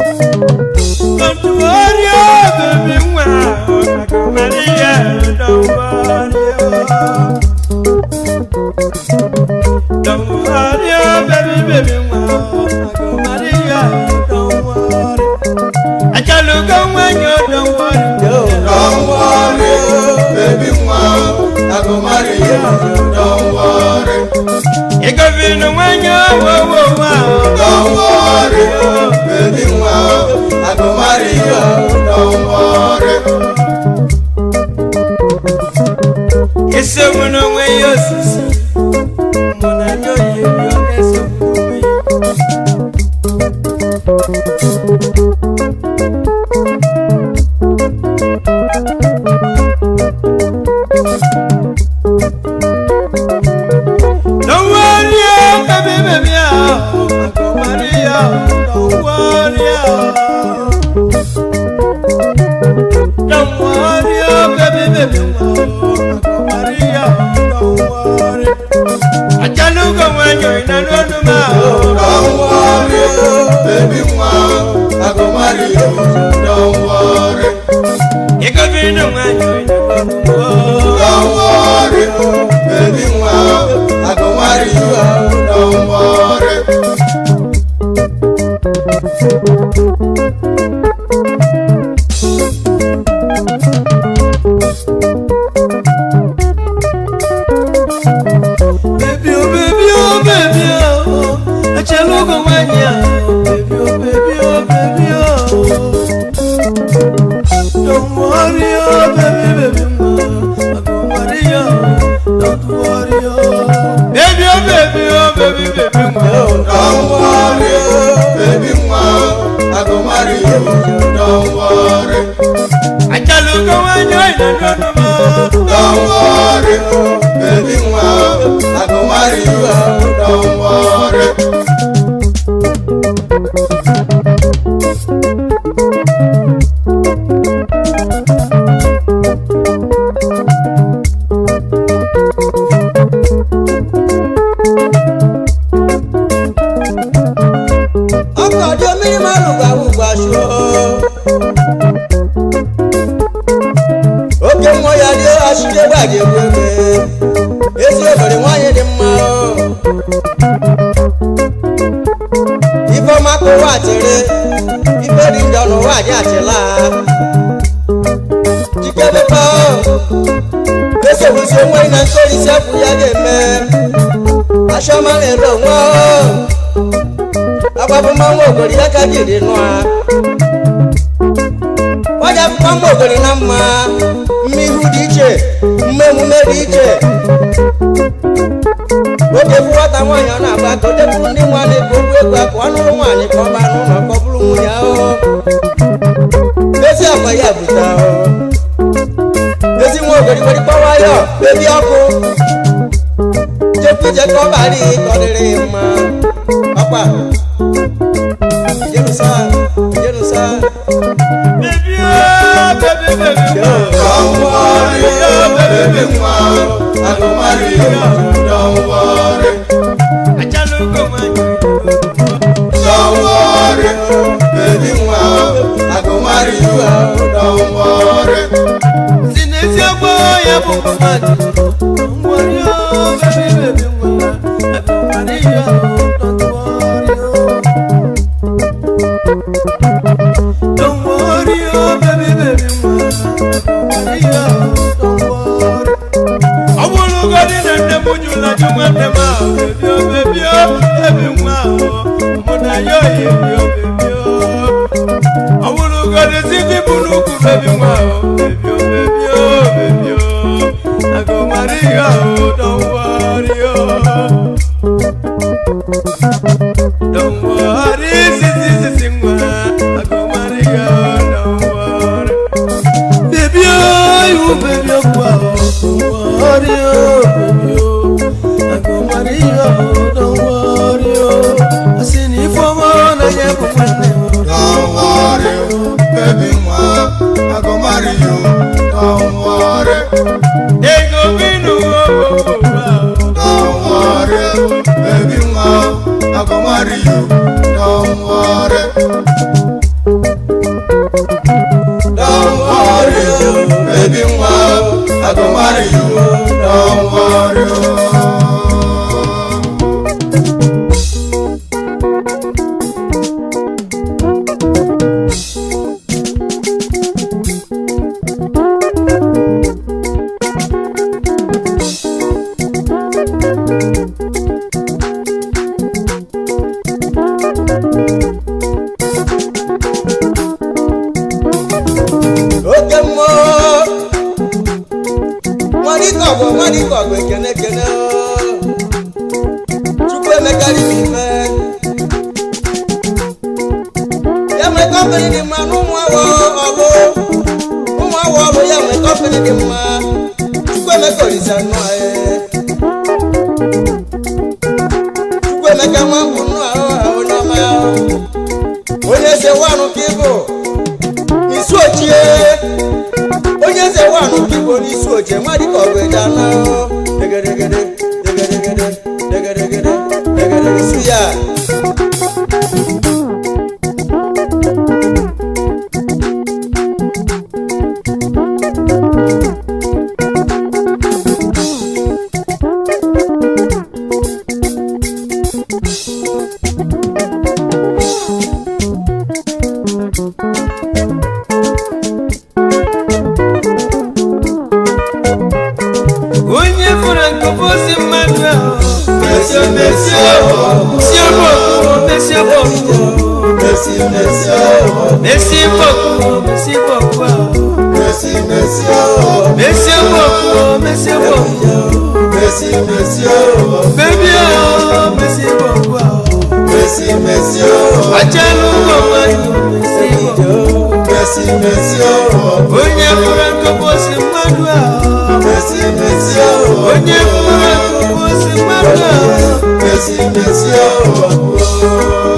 Don't worry, baby, wow. Maria, don't worry. Don't worry, baby, baby, wow. Maria, don't worry. I can't look on when you don't worry. Don't worry, baby nwa, I go marry you. Don't worry. You go be no when you whoa, whoa, whoa. Don't worry, baby nwa, I go marry you. Don't worry. It's a one away your sister. Mona, you Don't worry, oh, baby, baby, oh, Uncle Maria, don't worry, oh. Don't worry, oh, baby, baby, oh, Uncle Maria, don't worry. I can't look when you're in a room, oh. Don't worry, baby nwa, I go marry you. Don't worry. You could be the one you're in a room, oh. Don't worry, baby nwa, I go marry you. Don't worry. Baby, oh, baby, oh, baby, oh. I can't look when you're, baby, oh, baby, oh, baby, oh. Don't worry, oh, baby, baby, ma. I go worry, oh. Don't worry, oh. Baby, oh, baby, oh, baby, baby, ma. Don't worry, baby nwa, I go marry you. Don't worry. I can't look when you're in a room, oh. Don't worry, baby nwa, I go marry you. Don't worry. Ọkọ̀ di omiri márùn gbàgbùgbà ṣó. Oke mmụọ ya dị achịcha gbaji egwu ebe. Ezi obere nwaanyị dị mma o. Ife ọma ka ụwa chịrị, ife dị njọ n'ụwa dị achịla. Jikebepa o. Esogbusi onwe na nkorisi afọ ya ga-eme. Achọma na-ere onwe o. Agbapụ mmanwụ ogori ya ka jiri nụa ọja akwụkwọ mma ogori na mma mma ihu dị iche, mma emume dị iche. Oge bụ nwata nwaanyị ọ na-agba ka o jekwuru ndị nwaanyị ka okwu egwu ka ọ nụrụ nwaanyị ka ọ baa n'ụlọ ka ọ bụrụ nwunye ahụ. Ezi akwa ya bute ahụ ezi nwa ogori gwere kpọwa ya bebi ọkụ jekwu ije ka ọ bara ihe ka ọ dịrị ya mma. Ọkwa Jerusalem, Jerusalem. Baby, oh, baby, baby, ma. Don't worry, baby nwa, I go marry you. Don't worry. I can't look when you're in a room, oh. Don't worry, baby nwa, I go marry you. Don't worry. Sinesi agbo ya bụ mmadụ. Don't worry, oh, baby, baby, nwa. I go marry you, don't worry, oh. Don't worry, oh, baby, baby, nwa. I go marry you, don't worry. Ọ bụrụgodị na nne m jụrụ ajụ nwanne m ahụ, baby, oh, baby, oh, baby, nwa ahụ. Mụ na ya oyi, oh, baby, oh. Ọ bụrụgodị si fi bụ n'ukwu, baby, nwa ahụ, baby, oh, baby, oh, baby, oh. I go marry you, oh, don't worry, oh. Don't worry, sisi, sisi, nwa. I go marry you, oh, don't worry. Baby, oh, you baby, oh, wow. Don't worry, oh, baby, oh. I go marry you, don't worry, oh. I see you for one, I never find you. Don't worry, baby nwa, I go marry you. Don't worry, They go be no, oh, oh, oh. don't worry, baby nwa, I go marry you. Don't worry. Don't worry, baby nwa, I go marry you. Don't worry. Oke mmụọ nwadịkọgụ nwadịkọgụ ekene ekene oo. Chukwu emeka dị ife ya nwee kọmpịnị dị mma n'ụmụ awọ ọlụ ụmụ awọ ọlụ ya nwee kọmpịnị dị mma. Chukwu emeka olisa nnụọ ee. Chukwu emeka nwa ngwụ nnụọ ahụ onye ọma onye eze wanụ ka ịbụ n'isi ochie onye eze wanụ ka igbo n'isi ochie nwa dịka ọgụ eje anọ degedegede degedegede degedegede degedege su ya. Onye fụrụ nkụpụsị mmadụ ahụ. Messi, Messi, oh, Si ọbọkụ, mesi ọbọkụ. Messi, Messi, oh, Mesi bọkụ, mesi bọkụ ahụ. Messi, Messi, oh, Mesi ọbọkụ, mesi ọbọkụ. Messi, Messi, oh, Baby ahụ, mesi bọkụ ahụ. Messi, Messi, oh, Achalụ ụgwọ mmadụ, mesi bọkụ. Messi, Messi, oh, Onye fụrụ nkụpụsị mmadụ ahụ. Messi, Messi, oh, Onye fụrụ nkụpụsị mmadụ ahụ. Messi, Messi, oh.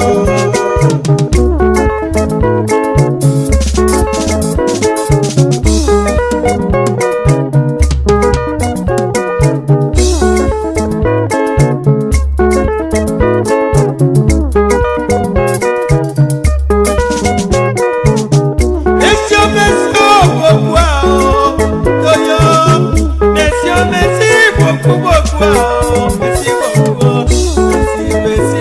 Messi, Messi, bọkụ ahụ. Toyo. Messi, Messi, bọkụ bọkụ ahụ. Messi bọkụ. Messi, Messi,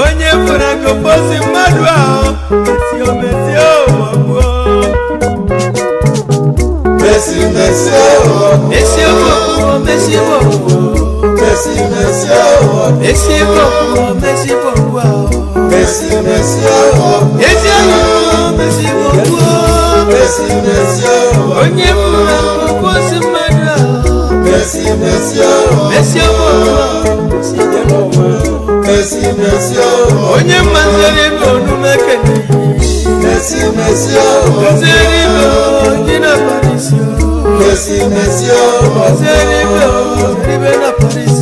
onye fụrụ nkụpụsị mmadụ ahụ. Messi, Messi, bọkụ. Messi, Messi, oh, Messi bọkụ, Messi bọkụ. Messi, Messi, oh, Messi bọkụ, Messi bọkụ ahụ. Messi, Messi, oh, Ezi ahụ, Messi bọkụ. Messi, Messi, oh, Onye fụrụ nkụpụsị mmadụ ahụ. Messi, Messi, oh, Messi bọkụ. Messi bọkụ. Messi, Messi, oh, Onye mmaziri ibe onume kene. Messi, Messi, oh, Nzeri ibe oji na Paris. Messi, Messi, oh, Nzeri ibe nzeri ibe na Paris.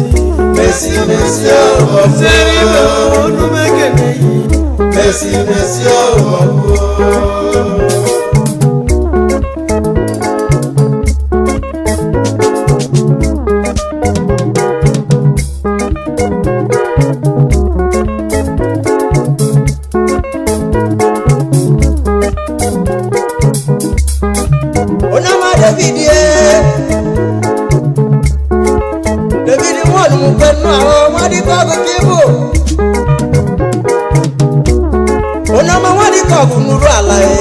Messi, Messi, oh, Nzeri ibe onume kene. Messi, Messi, oh. Onye ọma David ye David nwa olumukwe nnụ ahụ nwa dịka ọgụ ka ịbụ onye ọma nwa dịka ọgụ nuru ala ye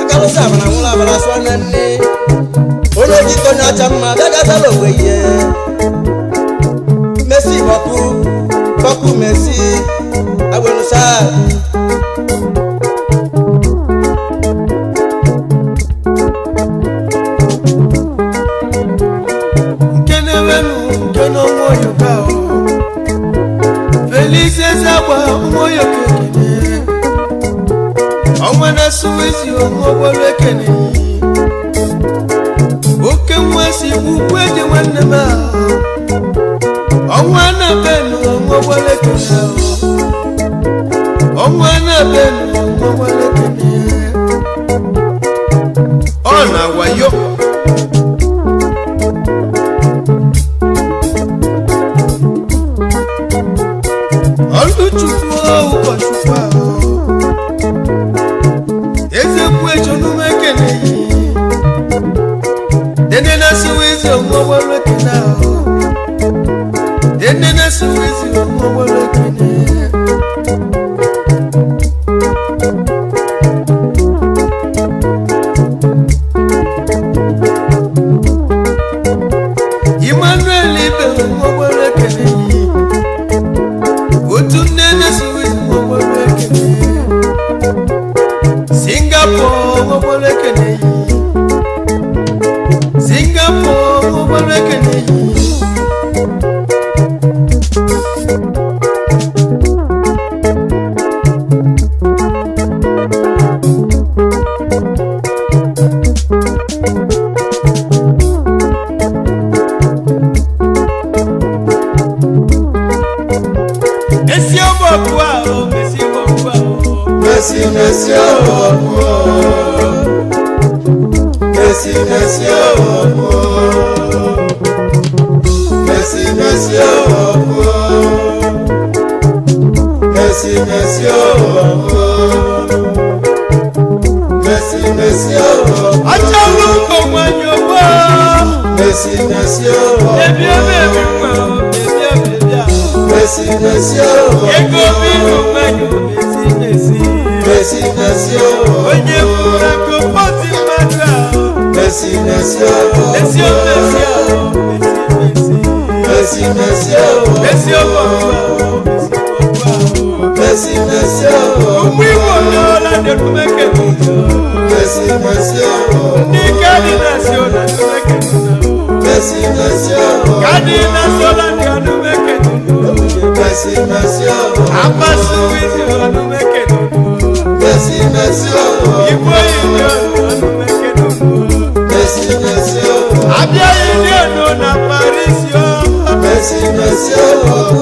akalụsị abara nwụrụ abara sụọ na nne onye ojikọ onye ọcha mma bịagatala onwe ihe Messi bọkụ bọkụ Messi agwenusa. Nke na-ewelu nke n'ọnwa oyoka o. Felix Ezagba nwa oyoka ekene. Ọnwa na-asụ ezi onwe ogbolu ekene. Oke nwa si ugwu eje nwanne m ahụ. Ọnwa na-abịanụ ọnwa gbara ekene ahụ. Ọnwa na-abịanụ ọnwa gbara ekene. Ọ na-wayo. Ọlụchukwu ụkọchukwu ahụ. Ezekwu echonume ekene yi. Dede na siwizi ọnwa gbara ekene ahụ. Dede na siwizi ọnwa gbara ekene. Emmanuel ibe ọnwa gbara ekene yi. Otu nne na siwizi ọnwa gbara ekene. Singapore ọnwa gbara ekene yi. Singapore ọnwa gbara ekene yi. Esi ọmọ ọkụ ahụ, esi ọmọ ọkụ ahụ. Messi, Messi, oh, oh. Messi, Messi, oh, oh. Messi, Messi, oh, oh. Messi, Messi, oh, oh. Messi, Messi, oh, oh. Achalụ ụkọ nwanyị ọgbọ. Messi, Messi, oh, oh. Ebi ebe ebi nwa, ebi ebe ebi ahụ. Messi, Messi, oh, oh. Ego bi nwanyị mesi mesi. Messi, Messi, oh, oh. Onye furu akụ pọtị mmadụ ahụ. Messi, Messi, oh, oh. Esi o mesi ahụ, mesi mesi. Messi, Messi, oh, oh. Esi ọmọ ọkụ ahụ, esi ọmọ ọkụ ahụ. Messi, Messi, oh, oh. Ụmụ Igbo n'ọla dị Odumeke n'ụzọ. Messi, Messi, oh, oh. Ndị Kadịnas na Odumeke n'ụzọ. Messi, Messi, oh, oh. Kadịnas ọla dị Odumeke n'ụzọ. Messi, Messi, oh, oh. Abasu wizi Odumeke n'ụzọ. Messi, Messi, oh, oh. Igbo yi Odumeke n'ụzọ. Messi, Messi, oh, oh. Abịa yi ndị ọnụ na Paris yo. Messi, Messi, oh, oh.